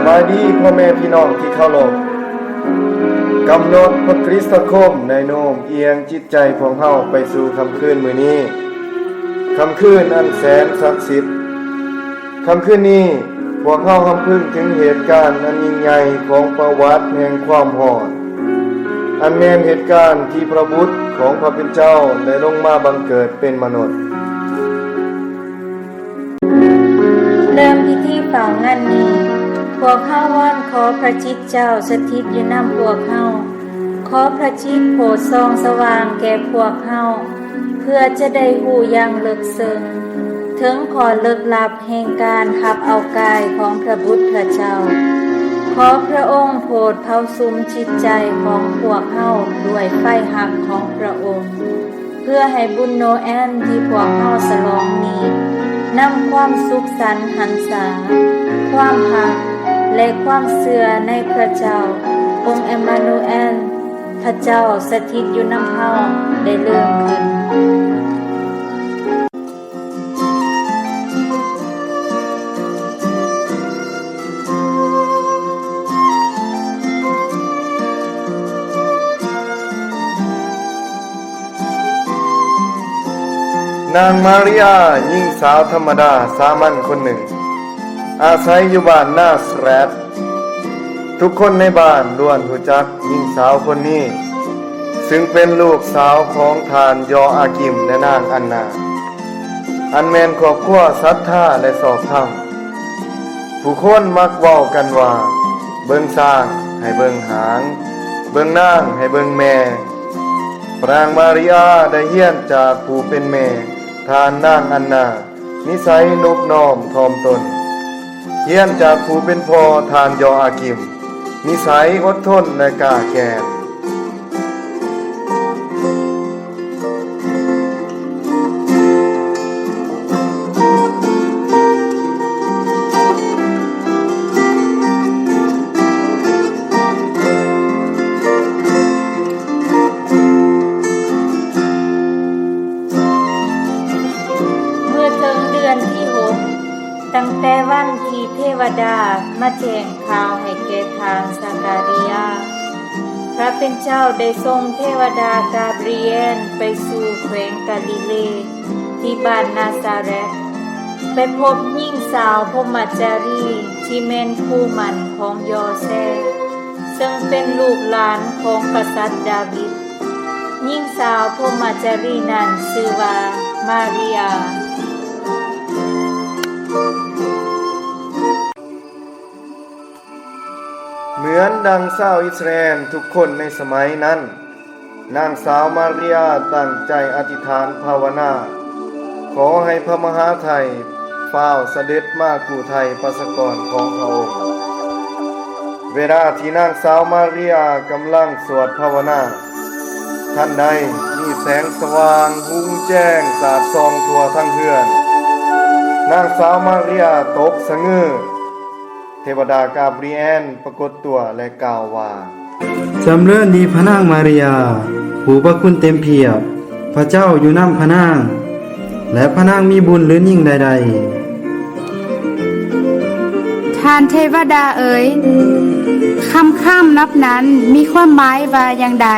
ສະບາຍດີພໍ່ແມ່ພີ່ນ້ອງທີ່ເຄົາລົບ. ກຳນົດພະຄຣິສຕະຄົມໄດ້ໂນ້ມອຽງຈິດໃຈພວກເຮົາໄປສູ່ຄ່ຳຄືນມື້ນີ້. ຄ່ຳຄືນອັນແສນສັກສິດ. ຄ່ຳຄືນນີ້ ພວກເຮົາຮຳພຶງເຖິງເຫດການອັນຍິ່ງໃຫຍ່ຂອງປະຫວັດແຫ່ງຄວາມຮອດ, ອັນແມ່ນເຫດການທີ່ພະບຸດຂອງພະເປັນເຈົ້າໄດ້ລົງມາບັງເກີດເປັນມະນຸດ. ເລີ່ມພິທີເຝົ້າງານນີ້, ພວກເຮົາວອນຂໍພະຈິດເຈົ້າສະຖິດຢູ່ນຳພວກເຮົາ. ຂໍພະຈິດໂຜດສ່ອງສະຫວ່າງແກ່ພວກເຮົາ, ເພື່ອຈະໄດ້ຮູ້ຢ່າງເລິກເຊິ່ງເຖິງຂໍ້ເລິກລັບແຫ່ງການຮັບເອົາກາຍຂອງພະບຸດພະເຈົ້າ. ຂໍພະອົງໂຜດເຜົາສຸມຈິດໃຈຂອງພວກເຮົາດ້ວຍໄຟຮັກຂອງພະອົງ. ເພື່ອໃຫ້ບຸນໂນແອນທີ່ພວກເຮົາສະຫຼອງນີ້ ນຳຄວາມສຸກສັນຫັນສາ, ຄວາມຮັກ ແລະ ຄວາມເຊື່ອໃນພະເຈົ້າ, ອົງເອມານູແອນ, ພະເຈົ້າສະຖິດຢູ່ນຳເຮົາ ໄດ້ເລີ່ມຂຶ້ນ. ນາງມາຣິອາ, ຍິງສາວທຳມະດາສາມັນຄົນໜຶ່ງ, ອາໄສຢູ່ບ້ານນາຊະແຣດ. ທຸກຄົນໃນບ້ານລ້ວນຮູ້ຈັກຍິງສາວຄົນນີ້, ຊຶ່ງເປັນລູກສາວຂອງທ່ານຢໍອາກິມ ແລະ ນາງອັນນາ, ອັນແມ່ນຄອບຄົວສັດທາ ແລະ ຊອບທຳ. ຜູ້ຄົນມັກເວົ້າກັນວ່າ, ເບິ່ງຊ້າງໃຫ້ເບິ່ງຫາງ, ເບິ່ງນາງໃຫ້ເບິ່ງແມ່. ພະນາງມາຣິອາໄດ້ຮຽນຈາກຜູ້ເປັນແມ່, ທ່ານນາງອັນນາ, ນິໄສນົບນ້ອມຖ່ອມຕົນ, ຮຽນຈາກຜູ້ເປັນພໍ່, ທ່ານຢໍອາກິມ, ນິໄສອົດທົນ ແລະ ກ້າແກ່ນ. ເມື່ອເຖິງເດືອນທີຫົກ, ຕັ້ງແຕ່ວັນທີ່ເທວະດາມາແຈ້ງຂ່າວໃຫ້ແກ່ທ່ານຊາກາຣິຍາ, ພະເປັນເຈົ້າໄດ້ສົ່ງເທວະດາກາບຣິແອນໄປສູ່ແຂວງກາລີເລ ທີ່ບ້ານນາຊາແຣດ, ໄປພົບຍິງສາວພົມມະຈາຣີທີ່ແມ່ນຄູ່ໝັ້ນຂອງຢໍແຊ, ເຊິ່ງເປັນລູກຫຼານຂອງກະສັດດາວິດ. ຍິງສາວພົມມະຈາຣີນັ້ນຊື່ວ່າມາຣິອາ. ເໝືອນດັ່ງຊາວອິດສະຣາແອນທຸກຄົນໃນສະໄໝນັ້ນ, ນາງສາວມາຣິອາຕັ້ງໃຈອະທິຖານພາວະນາ, ຂໍໃຫ້ພະມະຫາໄທຟ້າວສະເດັດມາກູ້ໄຖ່ປະຊາກອນຂອງພະອົງ. ເວລາທີ່ນາງສາວມາຣິອາກຳລັງສວດພາວະນາ, ທັນໃດມີແສງສະຫວ່າງຮຸ່ງແຈ້ງສາດສ່ອງທົ່ວທັງເຮືອນ. ນາງສາວມາຣິອາຕົກສະງື. ເທວະດາກາບຣິແອນປາກົດຕົວ ແລະ ກ່າວວ່າ, ຈຳເລີນດີພະນາງມາຣິອາ, ຜູ້ພະຄຸນເຕັມພຽບ, ພະເຈົ້າຢູ່ນຳພະນາງ, ແລະ ພະນາງມີບຸນເຫຼືອຍິ່ງໃດໆ. ທ່ານເທວະດາເອີຍ, ຄຳຄາມນັບນັ້ນມີຄວາມໝາຍວ່າຢ່າງໃດ?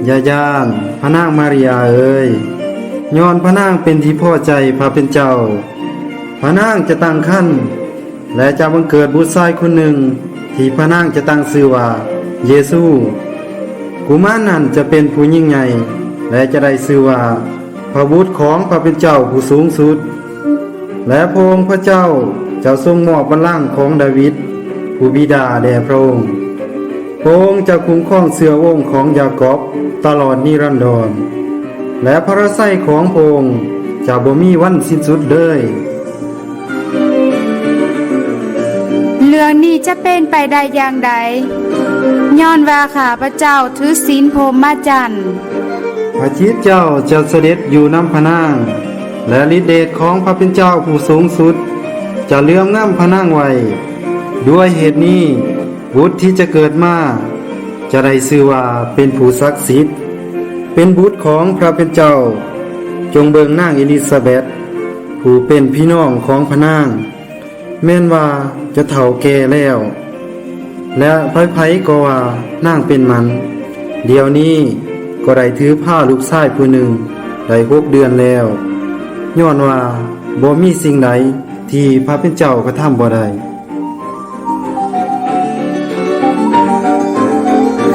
ຢ່າຢ້ານ, ພະນາງມາຣິອາເອີຍ, ຍ້ອນພະນາງເປັນທີ່ພໍໃຈພະເປັນເຈົ້າ. ພະນາງຈະຕັ້ງຄັນ ແລະ ຈະບັງເກີດບຸດຊາຍຄົນໜຶ່ງ ທີ່ພະນາງຈະຕັ້ງຊື່ວ່າເຢຊູ. ກຸມານນັ້ນຈະເປັນຜູ້ຍິ່ງໃຫຍ່ ແລະ ຈະໄດ້ຊື່ວ່າ ພະບຸດຂອງພະເປັນເຈົ້າຜູ້ສູງສຸດ ແລະ ພະອົງພະເຈົ້າຈະຊົງມອບບັນລັງຂອງດາວິດ ຜູ້ບິດາແດ່ພະອົງ. ພະອົງຈະຄຸ້ມຄອງເຊື້ອວົງຂອງຢາກອບຕະຫຼອດນິລັນດອນ ແລະ ພະລາໄຊຂອງພະອົງຈະບໍ່ມີວັນສິ້ນສຸດເລີຍ. ເລື່ອງນີ້ຈະເປັນໄປໄດ້ຢ່າງໃດ? ຍ້ອນວ່າຂ້າພະເຈົ້າຖືສິນພົມມະຈັນ. ພະຈິດເຈົ້າຈະສະເດັດຢູ່ນຳພະນາງ, ແລະ ລິດເດດຂອງພະເປັນເຈົ້າຜູ້ສູງສຸດຈະເຫຼື້ອມງຳພະນາງໄວ້. ດ້ວຍເຫດນີ້, ບຸດທີ່ຈະເກີດມາຈະໄດ້ຊື່ວ່າເປັນຜູ້ສັກສິດ, ເປັນບຸດຂອງພະເປັນເຈົ້າ. ຈົ່ງເບິ່ງນາງເອລິຊາແບັດ, ຜູ້ເປັນພີ່ນ້ອງຂອງພະນາງ, ແມ່ນວ່າຈະເຖົ້າແກ່ແລ້ວ ແລະໃຜໆກໍວ່ານາງເປັນໝັນ. ດຽວນີ້ກໍໄດ້ຖືພາລູກຊາຍຜູ້ໜຶ່ງໄດ້ຫົກເດືອນແລ້ວ, ຍ້ອນວ່າບໍ່ມີສິ່ງໃດທີ່ພະເປັນເຈົ້າກະທຳບໍ່ໄດ້.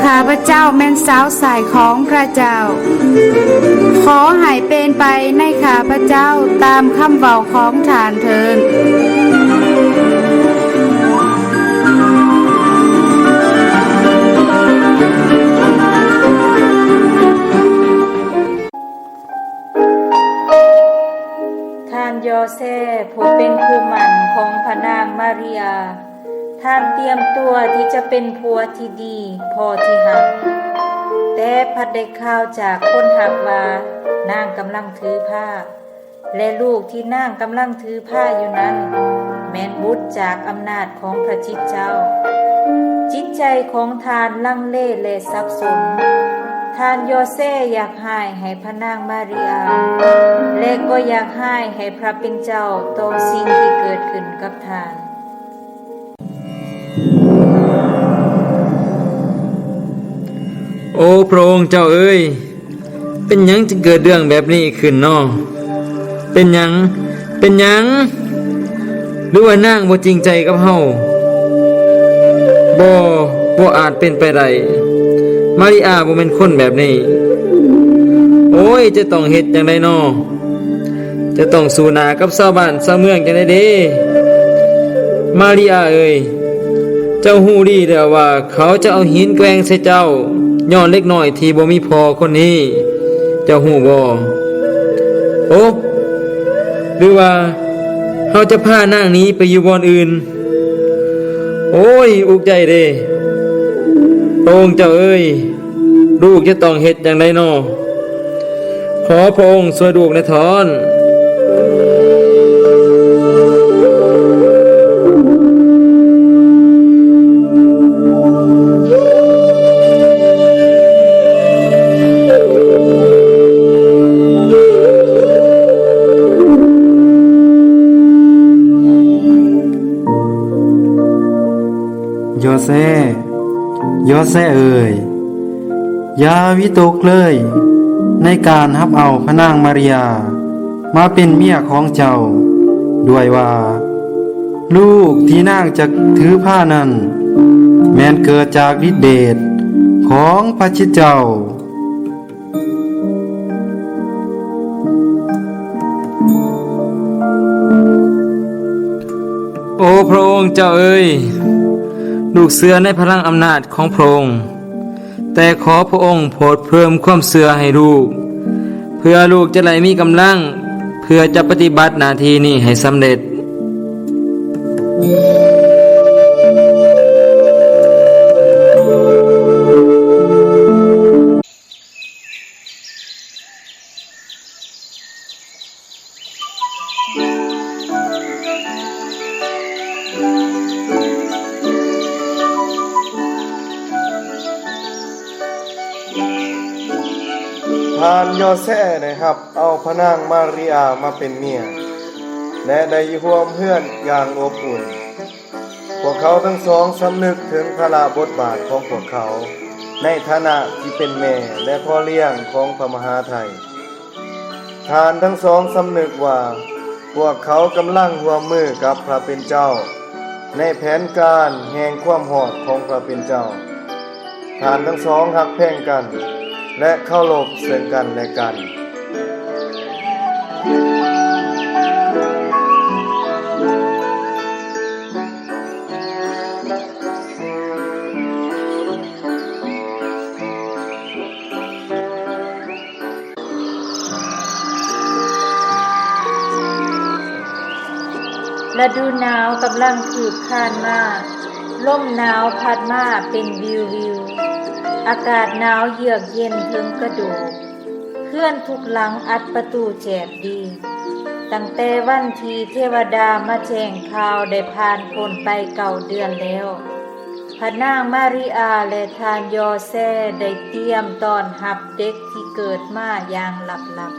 ຂ້າພະເຈົ້າແມ່ນຊາວໃຊ້ຂອງພະເຈົ້າ. ຂໍໃຫ້ເປັນໄປໃນຂ້າພະເຈົ້າຕາມຄຳເວົ້າຂອງທ່ານເທີ້ນ. ທ່ານຢໍແຊ ຜູ້ເປັນຄູ່ໝັ້ນຂອງພະນາງມາຣິອາ, ທ່ານຕຽມຕົວທີ່ຈະເປັນຜົວທີ່ດີ ພໍ່ທີ່ຮັກ, ແຕ່ພັດໄດ້ຂ່າວຈາກຄົນຮັກວ່ານາງກຳລັງຖືພາ ແລະ ລູກທີ່ນາງກຳລັງຖືພາຢູ່ນັ້ນ ແມ່ນບຸດຈາກອຳນາດຂອງພະຈິດເຈົ້າ. ຈິດໃຈຂອງທ່ານລັງເລ ແລະ ສັບສົນ. ທ່ານຢໍແຊຢາກຮ້າຍໃຫ້ພະນາງມາຣິອາ ແລະ ກໍຢາກຮ້າຍໃຫ້ພະເປັນເຈົ້າຕໍ່ສິ່ງທີ່ເກີດຂຶ້ນກັບທ່ານ. ໂອ ພະອົງເຈົ້າເອີຍ, ເປັນຫຍັງຈຶ່ງເກີດເລື່ອງແບບນີ້ຂຶ້ນນໍ? ເປັນຫຍັງ? ເປັນຫຍັງ? ຫຼືວ່ານາງບໍ່ຈິງໃຈກັບເຮົາ? ບໍ່, ບໍ່ອາດເປັນໄປໄດ້. ມາຣິອາບໍ່ແມ່ນຄົນແບບນີ້. ໂອ້ຍ, ຈະຕ້ອງເຮັດຈັ່ງໃດນໍ? ຈະຕ້ອງສູ້ໜ້າກັບຊາວບ້ານຊາວເມືອງຈັ່ງໃດເດ? ມາຣິອາເອີຍ, ເຈົ້າຮູ້ດີແລ້ວວ່າເຂົາຈະເອົາຫີນແກວ່ງໃສ່ເຈົ້າ ຍ້ອນເດັກນ້ອຍທີ່ບໍ່ມີພໍ່ຄົນນີ້, ເຈົ້າຮູ້ບໍ່? ໂອ ຫຼືວ່າເຮົາຈະພານາງໜີໄປຢູ່ບ່ອນອື່ນ? ໂອ້ຍ, ອຸກໃຈເດ. ພະອົງເຈົ້າເອີຍ, ລູກຈະຕ້ອງເຮັດຈັ່ງໃດນໍ? ຂໍພະອົງຊ່ວຍລູກແດ່ເທີ້ນ. ໂຢເຊ, ໂຢເຊເອີຍ, ຢ່າວິຕົກເລີຍໃນການຮັບເອົາພະນາງມາລິຍາມາເປັນເມຍຂອງເຈົ້າ, ດ້ວຍວ່າລູກທີ່ນາງຈະຖືພານັ້ນ ແມ່ນເກີດຈາກລິດເດດຂອງພະຄຣິດເຈົ້າ. ໂອ ພະອົງເຈົ້າເອີຍ, ລູກເຊື່ອໃນພະລັງອຳນາດຂອງພະອົງ, ແຕ່ຂໍພະອົງໂຜດເພີ່ມຄວາມເຊື່ອໃຫ້ລູກ, ເພື່ອລູກຈະໄດ້ມີກຳລັງ ເພື່ອຈະປະຕິບັດໜ້າທີ່ນີ້ໃຫ້ສຳເລັດ. ທ່ານໂຢເຊໄດ້ຮັບເອົາພະນາງມາຣິອາມາເປັນເມຍ ແລະ ໄດ້ຢູ່ຮ່ວມເຮືອນຢ່າງອົບອຸ່ນ. ພວກເຂົາທັງສອງສຳນຶກເຖິງພາລະບົດບາດຂອງພວກເຂົາໃນຖານະທີ່ເປັນແມ່ ແລະ ພໍ່ລ້ຽງຂອງພະມະຫາໄທ. ທ່ານທັງສອງສຳນຶກວ່າ ພວກເຂົາກຳລັງຮ່ວມມືກັບພະເປັນເຈົ້າ ໃນແຜນການແຫ່ງຄວາມຮອດຂອງພະເປັນເຈົ້າ. ທ່ານທັງສອງຮັກແພງກັນ ແລະ ເຄົາລົບເຊິ່ງກັນແລະກັນ. ລະດູໜາວກຳລັງຄືບຄານມາ, ລົມໜາວພັດມາເປັນວິວໆ, ອາກາດໜາວເຍືອກເຢັນເຖິງກະດູກ, ເຮືອນທຸກຫຼັງອັດປະຕູແຈບດີ. ຕັ້ງແຕ່ວັນທີ່ເທວະດາມາແຈ້ງຂ່າວໄດ້ຜ່ານພົ້ນໄປເກົ້າເດືອນແລ້ວ. ພະນາງມາຣິອາ ແລະ ທ່ານຢໍແຊ ໄດ້ຕຽມຕ້ອນຮັບເດັກທີ່ເກີດມາຢ່າງລັບ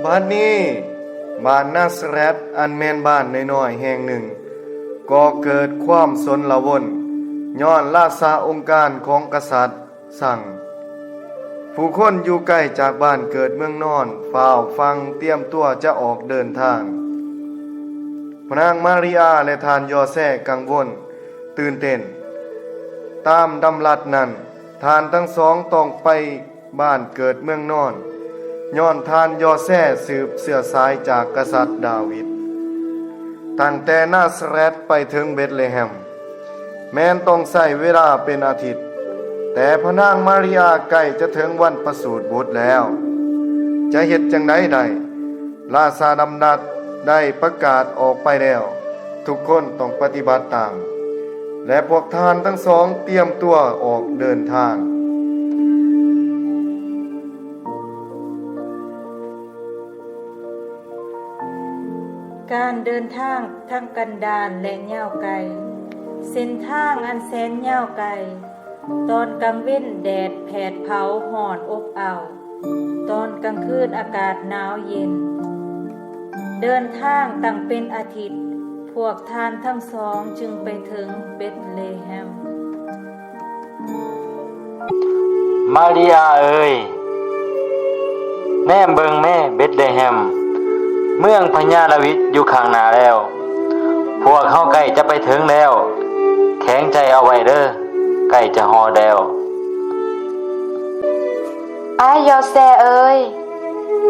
ໆ. ບັດນີ້ ບ້ານນາຊາແຣດ ອັນແມ່ນບ້ານນ້ອຍໆແຫ່ງໜຶ່ງ ກໍເກີດຄວາມຊົນລະວົນ ຍ້ອນລາຊາອົງການຂອງກະສັດສັ່ງ. ຜູ້ຄົນຢູ່ໄກຈາກບ້ານເກີດເມືອງນອນ ຟ້າວຟັ່ງຕຽມຕົວຈະອອກເດີນທາງ. ພະນາງມາຣິອາ ແລະ ທ່ານຢໍແຊກັງວົນ ຕື່ນເຕັ້ນ. ຕາມດຳລັດນັ້ນ, ທ່ານທັງສອງຕ້ອງໄປ ບ້ານເກີດເມືອງນອນ, ຍ້ອນທ່ານຢໍແຊສືບເຊື້ອສາຍຈາກກະສັດດາວິດ. ຕັ້ງແຕ່ນາຊາແຣດໄປເຖິງເບັດເລແຮມ ແມ່ນຕ້ອງໃຊ້ເວລາເປັນອາທິດ, ແຕ່ພະນາງມາຣິອາໃກ້ຈະເຖິງວັນປະສູດບຸດແລ້ວ. ຈະເຮັດຈັ່ງໃດໄດ້? ລາຊາດຳລັດໄດ້ປະກາດອອກໄປແລ້ວ, ທຸກຄົນຕ້ອງປະຕິບັດຕາມ. ແລະ ພວກທ່ານທັງສອງຕຽມຕົວອອກເດີນທາງ. ການເດີນທາງທັງກັນດານ ແລະ ຍາວໄກ, ເສັ້ນທາງອັນແສນຍາວໄກ. ຕອນກາງເວັນແດດແຜດເຜົາຮ້ອນອົບເອົ້າ, ຕອນກາງຄືນອາກາດໜາວເຢັນ. ເດີນທາງຕັ້ງເປັນອາທິດ, ພວກທ່ານທັງສອງຈຶ່ງໄປເຖິງເບັດເລແຮມ. ມາຣິອາເອີຍ, ແນມເບິ່ງແມ້ ເບັດເລແຮມ, ເມືອງພະຍາດາວິດຢູ່ຂ້າງໜ້າແລ້ວ. ພວກເຮົາໃກ້ຈະໄປເຖິງແລ້ວ, ແຂງໃຈເອົາໄວ້ເດີ້, ໃກ້ຈະຮອດແລ້ວ. ອ້າຍຢໍແຊເອີຍ,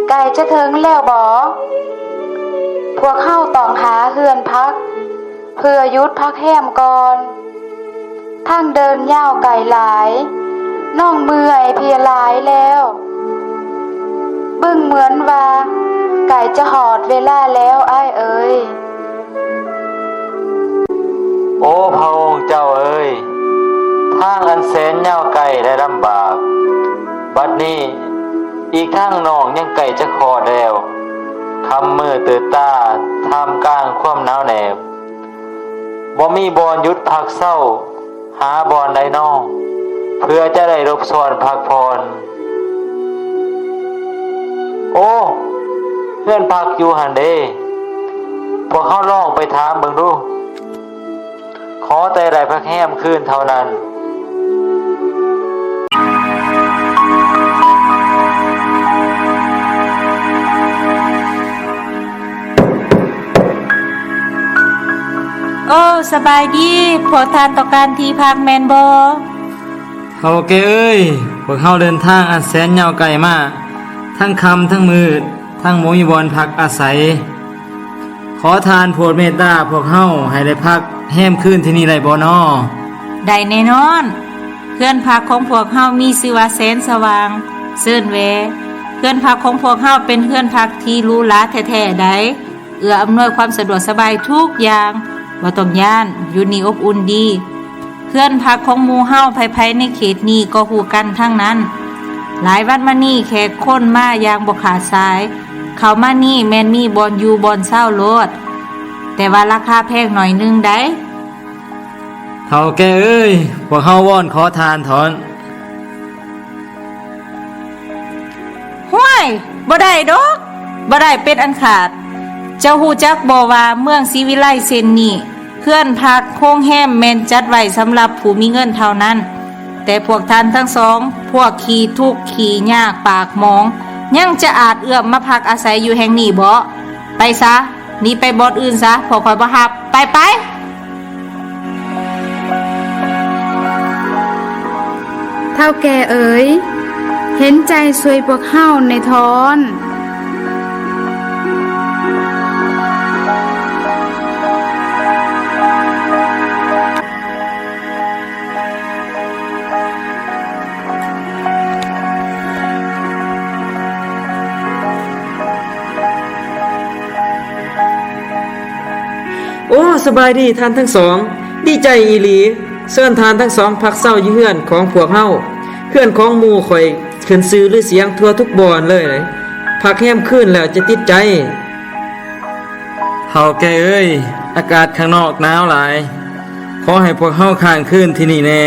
ໃກ້ຈະເຖິງແລ້ວບໍ? ພວກເຮົາຕ້ອງຫາເຮືອນພັກ ເພື່ອຢຸດພັກແຮມກ່ອນ. ທາງເດີນຍາວໄກຫຼາຍ, ນ້ອງເມື່ອຍເພຍຫຼາຍແລ້ວ. ເບິ່ງເໝືອນວ່າໃກ້ຈະຮອດເວລາແລ້ວ ອ້າຍເອີຍ. ໂອ ພະອົງເຈົ້າເອີຍ, ທາງອັນແສນຍາວໄກ ແລະ ລຳບາກ. ບັດນີ້ ອີກທັງນ້ອງຍັງໃກ້ຈະຄອດແລ້ວ. ຄ່ຳມືດຕື່ນຕາ ທ່າມກາງຄວາມໜາວແໜບ. ບໍ່ມີບ່ອນຢຸດພັກເຊົາ, ຫາບ່ອນໃດນໍ ເພື່ອຈະໄດ້ຫຼົບຊ້ອນພັກຜ່ອນ? ໂອ ເຮືອນພັກຢູ່ຫັ້ນເດ, ພວກເຮົາລອງໄປຖາມເບິ່ງດູ. ຂໍແຕ່ໄດ້ພັກແຮມຄືນເທົ່ານັ້ນ. ໂອ ສະບາຍດີ, ພວກທ່ານຕ້ອງການທີ່ພັກແມ່ນບໍ່? ເຖົ້າແກ່ເອີຍ, ພວກເຮົາເດີນທາງອັນແສນຍາວໄກມາ, ທັງຄ່ຳທັງມືດ, ທັງບໍ່ມີບ່ອນພັກອາໄສ. ຂໍທ່ານໂປດເມດຕາພວກເຮົາໃຫ້ໄດ້ພັກແຮມຄືນທີ່ນີ້ໄດ້ບໍ່ນໍ? ໄດ້ແນ່ນອນ. ເຮືອນພັກຂອງພວກເຮົາມີຊື່ວ່າແສນສະຫວ່າງ ເຊີນແວ. ເຮືອນພັກຂອງພວກເຮົາເປັນເຮືອນພັກທີ່ຫຼູຫຼາແທ້ໆໃດ໋. ເອື້ອອຳນວຍຄວາມສະດວກສະບາຍທຸກຢ່າງ, ບໍ່ຕ້ອງຢ້ານ, ຢູ່ນີ້ອົບອຸ່ນດີ. ເຮືອນພັກຂອງໝູ່ເຮົາໃຜໆໃນເຂດນີ້ກໍຮູ້ກັນທັງນັ້ນ. ຫຼາຍວັນມານີ້ແຂກຄົນມາຢ່າງບໍ່ຂາດສາຍ. ເຂົ້າມານີ້ແມ່ນມີບ່ອນຢູ່ບ່ອນເຊົາໂລດ, ແຕ່ວ່າລາຄາແພງໜ້ອຍໜຶ່ງໃດ໋. ເຖົ້າແກ່ເອີຍ, ພວກເຮົາວອນຂໍທ່ານເຖາະ. ຫ້ວຍ! ບໍ່ໄດ້ດອກ, ບໍ່ໄດ້ເປັນອັນຂາດ. ເຈົ້າຮູ້ຈັກບໍ່ວ່າເມືອງສີວິໄລເຊັ່ນນີ້, ເຮືອນພັກໂຮງແຮມແມ່ນຈັດໄວ້ສຳລັບຜູ້ມີເງິນເທົ່ານັ້ນ. ແຕ່ພວກທ່ານທັງສອງ, ພວກຂີ້ທຸກຂີ້ຍາກປາກໝອງ, ຍັງຈະອາດເອື້ອມມາພັກອາໄສຢູ່ແຫ່ງນີ້ບໍ? ໄປຊະ, ໜີໄປບ່ອນອື່ນຊະ, ພວກຂ້ອຍບໍ່ຮັບ. ໄປ, ໄປ! ເຖົ້າແກ່ເອີຍ, ເຫັນໃຈຊ່ວຍພວກເຮົາແດ່ເຖາະ. ໂອ້ ສະບາຍດີທ່ານທັງສອງ, ດີໃຈອີ່ຫຼີ. ເຊີນທ່ານທັງສອງພັກເຊົາຢູ່ເຮືອນຂອງພວກເຮົາ. ເຮືອນຂອງໝູ່ຂ້ອຍຂຶ້ນຊື່ລືສຽງທົ່ວທຸກບ່ອນເລີຍ, ພັກແຮມຄືນແລ້ວຈະຕິດໃຈ. ເຖົ້າແກ່ເອີຍ, ອາກາດຂ້າງນອກໜາວຫຼາຍ, ຂໍໃຫ້ພວກເຮົາຄ້າງຄືນທີ່ນີ້ແດ່.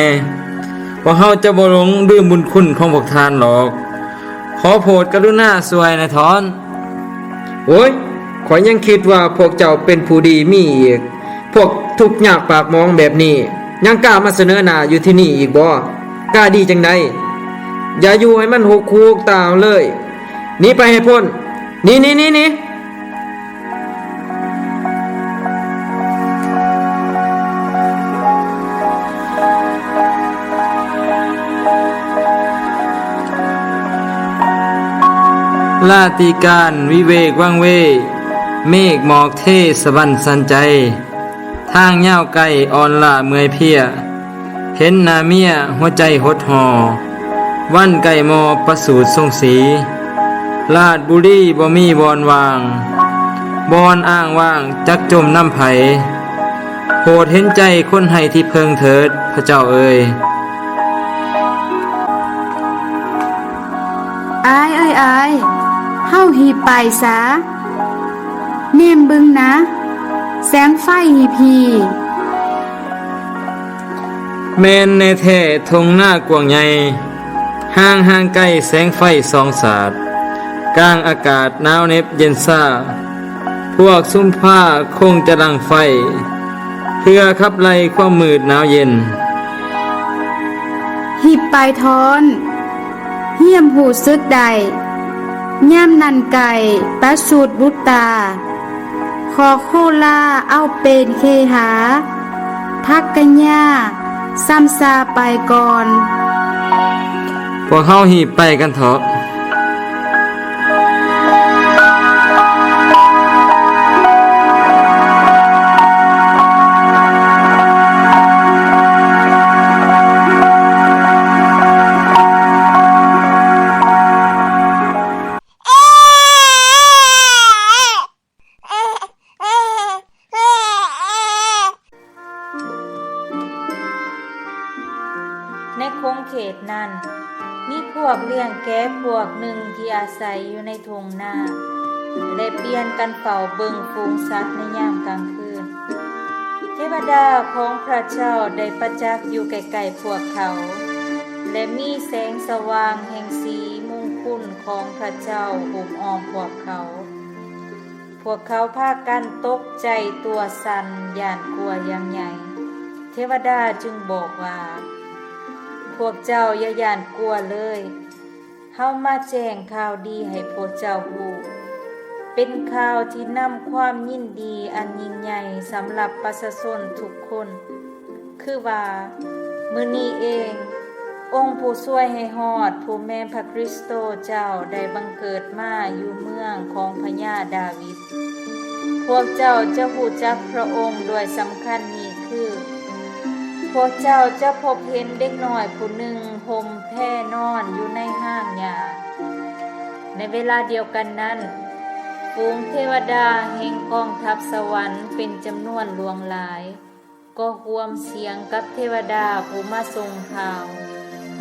ພວກເຮົາຈະບໍ່ຫຼົງລືມບຸນຄຸນຂອງພວກທ່ານດອກ. ຂໍໂປດກະລຸນາຊ່ວຍແດ່ເຖາະ. ໂອ້ຍ ຂ້ອຍຍັງຄິດວ່າພວກເຈົ້າເປັນຜູ້ດີມີອີກ, ພວກທຸກຍາກປາກໝອງແບບນີ້ ຍັງກ້າມາສະເໜີໜ້າຢູ່ທີ່ນີ້ອີກບໍ? ກ້າດີຈັ່ງໃດ? ຢ່າຢູ່ໃຫ້ມັນຫົກຫູຫົກຕາເຮົາເລີຍ. ໜີໄປໃຫ້ພົ້ນ. ໜີ, ໜີ, ໜີ, ໜີ. ລາຕີການວິເວກວັງເວ, ເມກໝອກເທສະບັ້ນສັນໃຈ, ທາງຍາວໄກອ່ອນລ້າເມື່ອຍເພຍ, ເຫັນໜ້າເມຍຫົວໃຈຫົດຫໍ່, ວັນໃກ້ມໍປະສູດຊົງສີ, ລາດບຸລີບໍ່ມີບ່ອນວ່າງ, ບ່ອນອ້າງວ້າງຈັກຈົມນຳໃຜ. ໂຜດເຫັນໃຈຄົນໄຮ້ທີ່ເພິ່ງເຖີດ, ພະເຈົ້າເອີຍ. ອ້າຍເອີຍອ້າຍ, ເຮົາຮີບໄປຊະ. ແນມເບິ່ງນະ, ແສງໄຟຮີບໆ. ແມ່ນແນ່ແທ້, ທົ່ງນາກວ້າງໃຫຍ່, ຫ່າງໆໄກແສງໄຟສ່ອງສາດ, ກາງອາກາດໜາວເໜັບເຢັນຊາ. ພວກຊຸມພາຄົງຈະດັງໄຟ ເພື່ອຂັບໄລ່ຄວາມມືດໜາວເຢັນ. ຮີບໄປທ້ອນ, ຮຽມຮູ້ສຶກໄດ້, ຍາມນັ້ນໃກ້ປະສູດບຸດຕາ. ຂໍໂຄລາເອົາເປັນເຄຫາ, ພັກກະຍາຊ້ຳຊາໄປກ່ອນ. ພວກເຮົາຮີບໄປກັນເຖາະ. ໃນຂົງເຂດນັ້ນ, ມີພວກລ້ຽງແກະພວກໜຶ່ງທີ່ອາໄສຢູ່ໃນທົ່ງນາ ແລະ ປ່ຽນກັນເຝົ້າເບິ່ງຝູງສັດໃນຍາມກາງຄືນ. ເທວະດາຂອງພະເຈົ້າໄດ້ປະຈັກຢູ່ໃກ້ໆພວກເຂົາ ແລະ ມີແສງສະຫວ່າງແຫ່ງສີມຸງຄຸນຂອງພະເຈົ້າໂຮມອ້ອມພວກເຂົາ. ພວກເຂົາພາກັນຕົກໃຈຕົວສັ່ນຢ້ານກົວຢ່າງໃຫຍ່. ເທວະດາຈຶ່ງບອກວ່າ, ພວກເຈົ້າຢ່າຢ້ານກົວເລີຍ. ເຮົາມາແຈ້ງຂ່າວດີໃຫ້ພວກເຈົ້າຮູ້. ເປັນຂ່າວທີ່ນຳຄວາມຍິນດີອັນຍິ່ງໃຫຍ່ສຳລັບປະຊາຊົນທຸກຄົນ. ຄືວ່າມື້ນີ້ເອງ, ອົງຜູ້ຊ່ວຍໃຫ້ຮອດ, ຜູ້ແມ່ນພະຄຣິສໂຕເຈົ້າ, ໄດ້ບັງເກີດມາຢູ່ເມືອງຂອງພະຍາດາວິດ. ພວກເຈົ້າຈະຮູ້ຈັກພະອົງດ້ວຍສຳຄັນນີ້ຄື, ພວກເຈົ້າຈະພົບເຫັນເດັກນ້ອຍຜູ້ໜຶ່ງຫົ່ມແພນອນຢູ່ໃນຮາງຫຍ້າ. ໃນເວລາດຽວກັນນັ້ນ, ຝູງເທວະດາແຫ່ງກອງທັບສະຫວັນເປັນຈຳນວນຫຼວງຫຼາຍ ກໍຮ່ວມສຽງກັບເທວະດາຜູ້ມາສົ່ງຂ່າວ,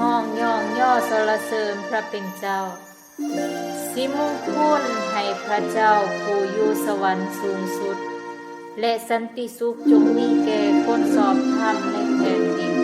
ຮ້ອງຍ້ອງຍໍສັນລະເສີນພະເປັນເຈົ້າ. ສີມຸງຄຸນໃຫ້ພະເຈົ້າຜູ້ຢູ່ສະຫວັນສູງສຸດ, ແລະ ສັນຕິສຸກຈົ່ງມີແກ່ຄົນຊອບທຳໃນແຜ່ນດິນ.